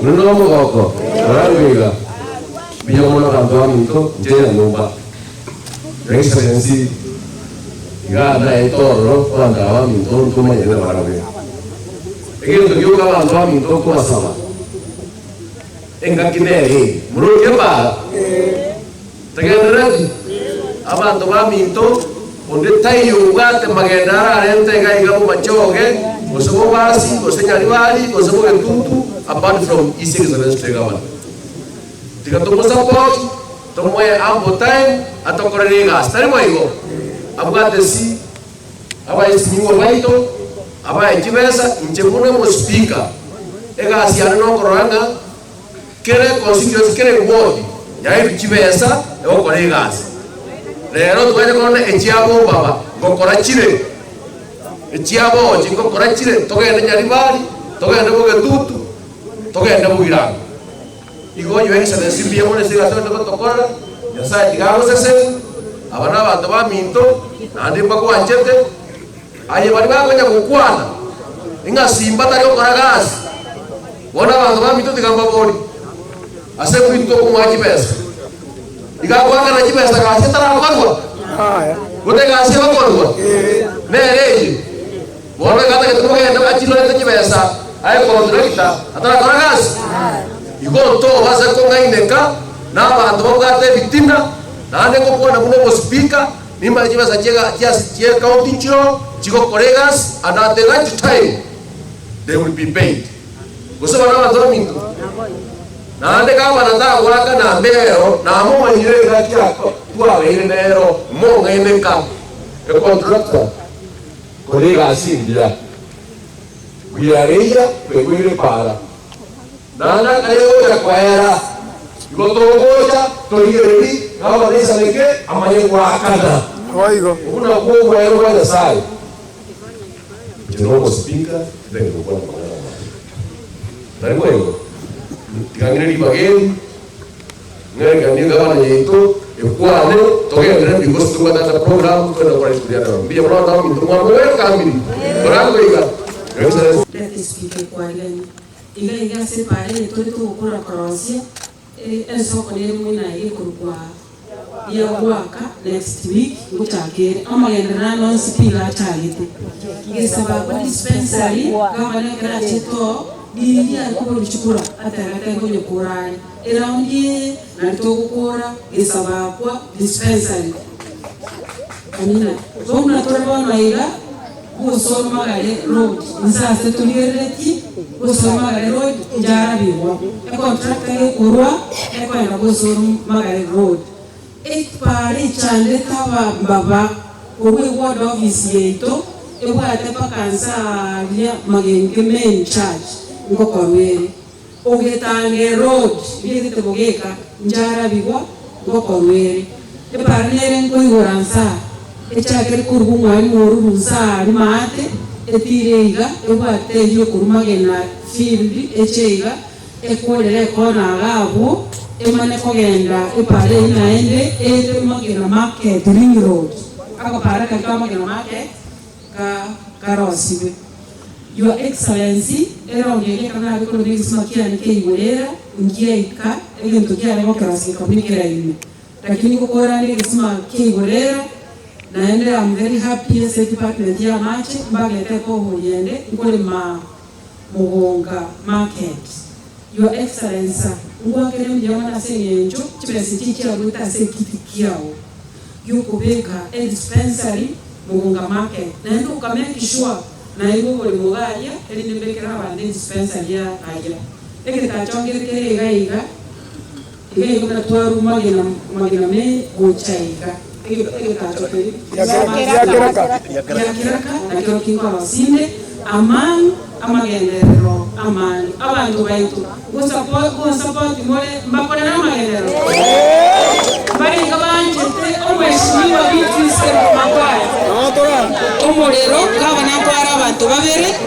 Ore nomogoko? Orarue iga? Mbuya mono abanto baminto, inche nyomba. Your Excellency, iga naete ororo abanto aba baminto ntomanyete nabarabwo. Egento gioka abanto baminto nkobasaba, engaki nere eye, moroche ebaara? Tegenderereti? Abanto baminto, onde taiyo obwate magendo ararente iga iga bomachoge, gose bobasi, gose nyaribari, gose bogetutu, apart from His Excellency the Governor. Tiga tomosupport, tomoe ample time, atokorere egasi. Tari boigo? Abwate si abaesinyiwa baito, abae chibesa, inche buna omospeaker, egasi yane nokorora ng'a kera econstituency, kera eward, yairwe chibesa egokora egasi. Rero twacha korora echiabo baba, ngokora chire, echiabo ochi ngokora chire, togende Nyaribari, togende Bogetutu, togende Bogirango. Igo Your Excellency mbuya mono ase egasi ogende gotokorera, Nyasaye tiga agoseseni, aba nabanto baminto, naende mbagwanchete, aye baria bakonya gokwana, ng'a Simba tari gokora gasi, bono abanto baminto tiga mbabori, ase intwe tokomoa chibesa, iga agoakana chibesa gasi etarakorwa, gose egasi egokorwa, nere eye. Bono iga atagete kogenda achirorete chibesa aye contractor atarakora gasi. Igo ntobase kong'aineka na abanto babwate ebitina, naende ngokwana buna omospeaker, nimanye chibesa chie county nchiroo chigokora egasi and at the right time they will be paid. Gose bono abanto baminto? Naende gavana tagoaka namba ero, namomanyire engaki twabeire nero, mong'aineka econtractor. Kora egasi engiya, bw'eareia twegoire epaara, naende akare gocha koera, igo togocha torigererie nabareisaneke amanye goakana. Obwo nabwo obwero bwa Nyasae. Inche nomospeaker titagete gokwana amang'ana amange. Tari boigo? Tiga ng'ire ribaga eri. Ng'arekanie egavana yaito ekwane togenderere because tobwate ata program twende gokora rituko ria rero. Mbuya mono abanto baminto mwamowekamiri korango iga. Your Excellency. Reta espeaker ekwariganie iga iga ase epaara eye tore togokora korosia ensoko nere moino aiga ekorokwa Riagwaka next week ngochaka ere amagenderero ane onsi pi iga achagete. Ngesaba kwa dispensary gavana ekero achete oo riria are koborwa chikura atebete nkonyekora are eround eye nari togokora gesabakwa dispensary. Amina. Bo buna tore bono iga gosomagare road inse ase torigereretie gosomagare road njarabigwa econtractor gekorwa ekoenda gosomagare road epara echandete abambaba korwa eward office yaito ebwate mpaka nse aaria Magenke main church ngokorwa ere. Ogetange road rietete bogeka njarabigwa ngokorwa ere. Epara nere nkoigora nsaa echakere korwa omwalimu oruru nsaa aria maate etire iga ebwate eyio korwa magena field eche iga ekorere ekona iga abwo emane kogenda epara eyio naende ere magena market ring road agapara karia ka magena market ka karosiwe. Your Excellency, eround eria ekero nabe korwa negesima kiane kia igoro era, ngiaika, egento kiare gokerosia gekabuna ekera ime. Lakini ngokorande egesima kia igoro era, naende am very happy ase edepartment ya amache, mbagete epoholi ende, nkorema Mogonga market. Your Excellency, ngwakere mbuya mono ase eng'encho chibesa echi chiaruete ase ekiti kiao giokobeka edispensary Mogonga market, naende oka make sure nairwe oboremo iga aria erinde mbekere abanto edispensary aria. Egetachwa nkere kere iga iga, iga iga buna twarwa magena magena me gocha iga, egetachwa keria giakeraka nakero kinkorosia inde among amagenderero amange. Abanto baito ngosapoti more mbakorere amagenderero? Mbarenge banchete omweshimiwa Beatrice Makwaya. Omorero gavana akware abanto babere.